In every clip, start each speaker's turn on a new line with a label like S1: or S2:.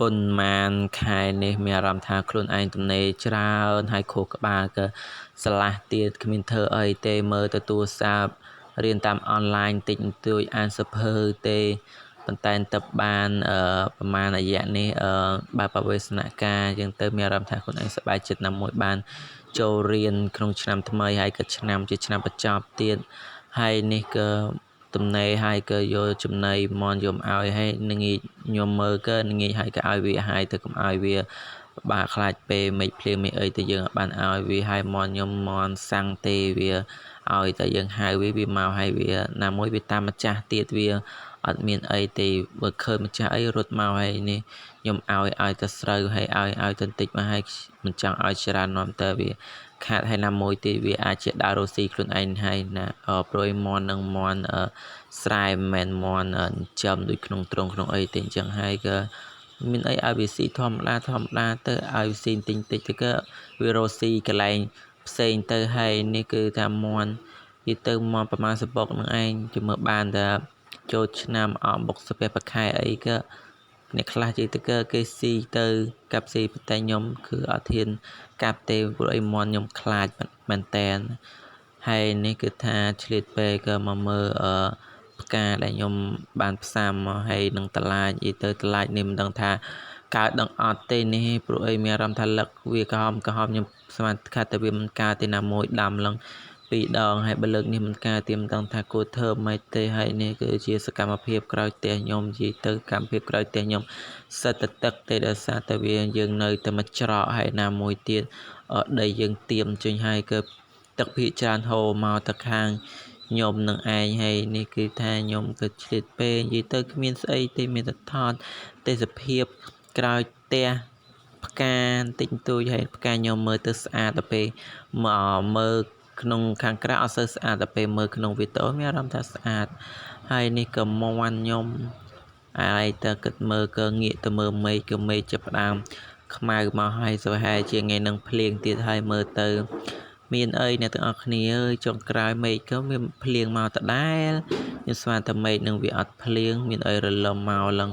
S1: ប៉ុន្មានខែនេះមានអារម្មណ៍ថាខ្លួនឯងទំនេរច្រើនហើយខួរក្បាលក៏ស្រឡះទៀតគ្មានធ្វើអីទេមើលទៅទូរស័ព្ទរៀនតាមអនឡាញតិចបន្តួចអានសៀវភៅទេប៉ុន្តែទៅបានប្រហែលរយៈនេះបើបវេសនការអញ្ចឹងទៅមានអារម្មណ៍ថាខ្លួនឯងសប្បាយចិត្តណាស់មួយបានចូលរៀនក្នុងឆ្នាំថ្មីហើយក៏ឆ្នាំជាឆ្នាំបញ្ចប់ទៀតហើយនេះក៏ទំនេរហើយក៏យកចំណីមន់យកមកឲ្យហើយនឹងងាកខ្ញុំមើលក៏ងាកហើយក៏ឲ្យវាហើយទៅកុំឲ្យវាពិបាកខ្លាចពេលមេឃភ្លៀងមេឃអីទៅយើងអត់បានឲ្យវាហើយមន់ខ្ញុំមន់សាំងទេវាឲ្យតែយើងហៅវាវាមកហើយវាណាមួយវាតាមម្ចាស់ទៀតវាអត់មានអីទេបើឃើញម្ចាស់អីរត់មកហើយនេះខ្ញុំឲ្យទៅស្រូវហើយឲ្យទៅបន្តិចមកហើយមិនចង់ឲ្យច្រើននាំទៅវាខាតហើយណាមួយទៀតវាអាចជាដើររស់ស៊ីខ្លួនឯងហើយណាព្រួយមន់និងមន់ស្រែមិនមែនមន់ចិញ្ចឹមដូចក្នុងទ្រុងក្នុងអីទេអញ្ចឹងហើយក៏មានអីឲ្យវាស៊ីធម្មតាធម្មតាទៅឲ្យវាស៊ីបន្តិចតិចទៅក៏វារស់ស៊ីកន្លែងផ្សេងទៅហើយនេះគឺថាមន់និយាយទៅមន់ប្រហែលសបុកនឹងឯងជាមើលបានតែចូលឆ្នាំអស់បុកស្ពះប្រខែអីក៏អ្នកខ្លះនិយាយទៅក៏គេស៊ីទៅកាប់ស៊ីប៉ុន្តែខ្ញុំគឺអត់ហ៊ានកាប់ទេព្រោះអីមន់ខ្ញុំខ្លាចមែនតែនហើយនេះគឺថាឆ្លៀតពេលក៏មកមើលផ្កាដែលខ្ញុំបានផ្សាំមកហើយនឹងតឡាចនិយាយទៅតឡាចនេះមិនដឹងថាកើតដឹងអត់ទេនេះព្រោះអីមានអារម្មណ៍ថាលឹកវាក្រហមក្រហមខ្ញុំស្មានថាតែវាមិនកើតទេណាមួយដាំឡើងពីរដងហើយបើលើកនេះមិនកើតទៀតមិនដឹងថាគួរធ្វើម៉េចទេហើយនេះគឺជាសកម្មភាពក្រោយផ្ទះខ្ញុំនិយាយទៅកម្មភាពក្រោយផ្ទះខ្ញុំសិតតែទឹកទេដោយសារតែវាយើងនៅតែមកច្រកហើយណាមួយទៀតដីយើងទៀមចេញហើយគឺទឹកភាគច្រើនហូរមកទៅខាងខ្ញុំនឹងឯងហើយនេះគឺថាខ្ញុំក៏ឆ្លៀតពេលនិយាយទៅគ្មានស្អីទេមានតែថតទេសភាពក្រោយផ្ទះផ្កាបន្តិចបន្តួចហើយផ្កាខ្ញុំមើលទៅស្អាតដល់ពេលមកមើលក្នុងខាងក្រៅអត់សូវស្អាតដល់ពេលមើលក្នុងវីដេអូមានអារម្មណ៍ថាស្អាតហើយនេះក៏មន់ខ្ញុំហើយតើគិតមើលក៏ងាកទៅមើលមេឃក៏មេឃចាប់ផ្ដើមខ្មៅមកហើយសុហែជាថ្ងៃនឹងភ្លៀងទៀតហើយមើលទៅមានអីអ្នកទាំងអស់គ្នាអើយចុងក្រោយមេឃក៏មានភ្លៀងមកដដែលខ្ញុំស្មានតែមេឃនឹងវាអត់ភ្លៀងមានអីរលឹមមកឡើង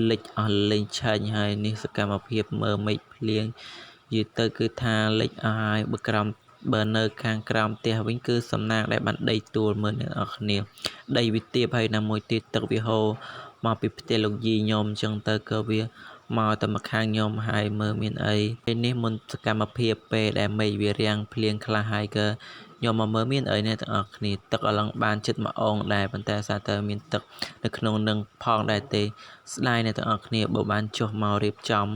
S1: លិចអស់លេងឆេញហើយនេះសកម្មភាពមើលមេឃភ្លៀងនិយាយទៅគឺថាលិចអស់ហើយបើក្រោមបើនៅខាងក្រោមផ្ទះវិញគឺសំណាងដែលបានដីទួលមើលអ្នកនរគ្នាដីវាទៀបហើយណាមួយទៀតទឹកវាហូរមកពីផ្ទះលោកយីខ្ញុំអញ្ចឹងទៅក៏វាមកតែមកខាងខ្ញុំហើយមើលមានអីពេលនេះមុនសកម្មភាពពេលដែលមេឃវារាំងភ្លៀងខ្លះហើយក៏ខ្ញុំមកមើលមានអីអ្នកទាំងអស់គ្នាទឹកអឡឹងបានចិត្តមកអងដែរប៉ុន្តែសារតែមានទឹកនៅក្នុងនឹងផងដែរទេស្ដាយអ្នកទាំងអស់គ្នាបើបានចុះមករៀបចំ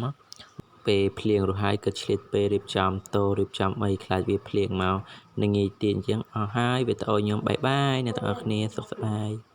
S1: ពេលភ្លៀងរហើយក៏ឆ្លៀតពេលរៀបចំតោរៀបចំអីខ្លាចវាភ្លៀងមកនឹងងាយទៀនអញ្ចឹងអស់ហើយវីដេអូខ្ញុំបាយបាយអ្នកទាំងអស់គ្នាសុខសប្បាយ។